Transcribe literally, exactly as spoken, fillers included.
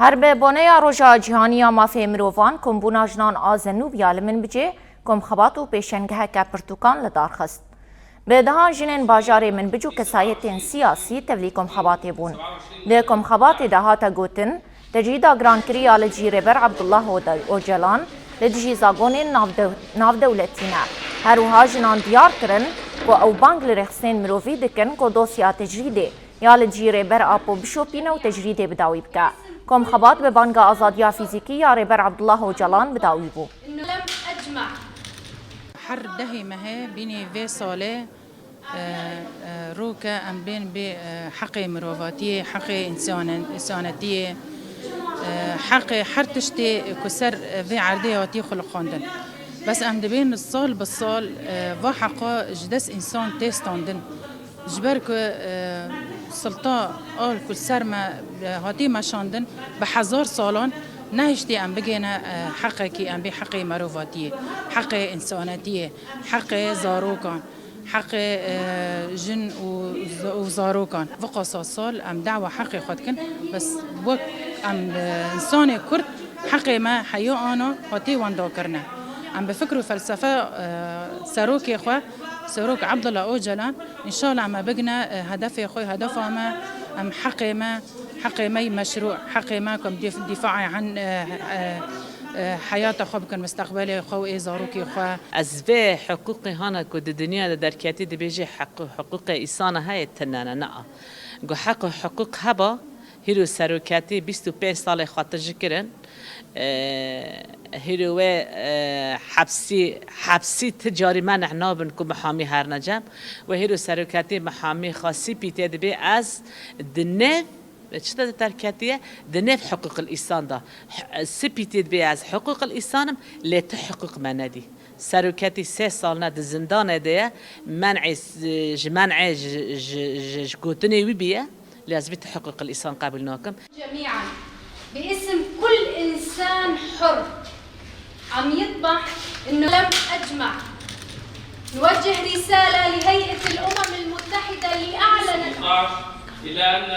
Her bi boneya Roja Cîhanî ya Mafê Mirovan, Kombûna Jinan a Zenûbiya li Minbicê komxebat û pêşengeheke pirtûkan li dar xist. Bi dehan jinên bajarê Minbic û kesayetên siyasî tevlî komxebatê bûn. Di komxebatê de hate gotin, tecrîda grankirî ya li dijî Rêber Abdullah Oda-, Ocalan li dijî zagonên navdew-, navdewletî ne. Her wiha jinan diyar kirin ku ew bang li rêxistinên mirovî dikin ku dosya tecrîdê ya li dijî Rêber Apo bişopîne û tecrîdê bi dawî bike. Komxebat bi banga azadiya fîzîkî ya Rêber Abdullah Ocalan bi dawî bû. Her dehê mehê bînî vê salê, e, e, rû ke em bên bê, e, heqê mirovatiyê, heqê însane-, însanetiyê, e, heqê her tiştê ku ser vê erdê hatî xuliqandin. Bes em dibên sal bi sal, e, va heqa ji dest însan tê standin. Ji ber ku, e, silta al ku li ser me, e, hatî meşandin, bi hezar salan nehiştî em bigêne, e, heqekî, em bê heqê mirovatiyê, heqê însanetiyê, heqê zarokan, heqê, e, jin û z-, û zarokan. Viqasa sal em dawa heqê xwe dikin, bes wek em, e, însanê Kurd heqê me heya ana hatî wenda kirine. Em bi fikr û felsefe, e, serokê xwe, Serok Abdullah Ocalan, înşallah me bigine, e, hedefê xwe, hedefa me, em heqê me, heqê me yî meşrû, heqê me ku em dîf-, dîfaê hen, e, e, e, heyata xwe bikin, mustaqbelê xwe û ê zarokê xwe. Ez vê hiqûqê hana ku di dinya de derketî dibêje heq-, hiqûqê îsana heye, tine ne, na. Ku heq û hiqûq heba, hîro seroketî bîst û pênc salê xwe tije kirin. E, hîro wê, e, hepsî, hepsî ti carî meneh nabin ku mihamî herne cem. Wê hîro seroketî mihamî xwe sipî tê dibê ez di nêv, çi de derketiye? Di nêv hiqûqil îsan de. H-, sipî tê dibê ez hiqûqil îsan im, lê ti hiqûq me nedî. Seroketî sê sal ne di zindanê de ye, men'ê s-, ji men'ê ji, ji, ji, ji gotinê wî bîye, lê ez vî ti hiqûqil îsan qebûl nakim. جميعا باسم كل إنسان حر عم يطمح إنه لم أجمع نوجه رسالة لهيئة الأمم المتحدة اللي أعلنت إلى أن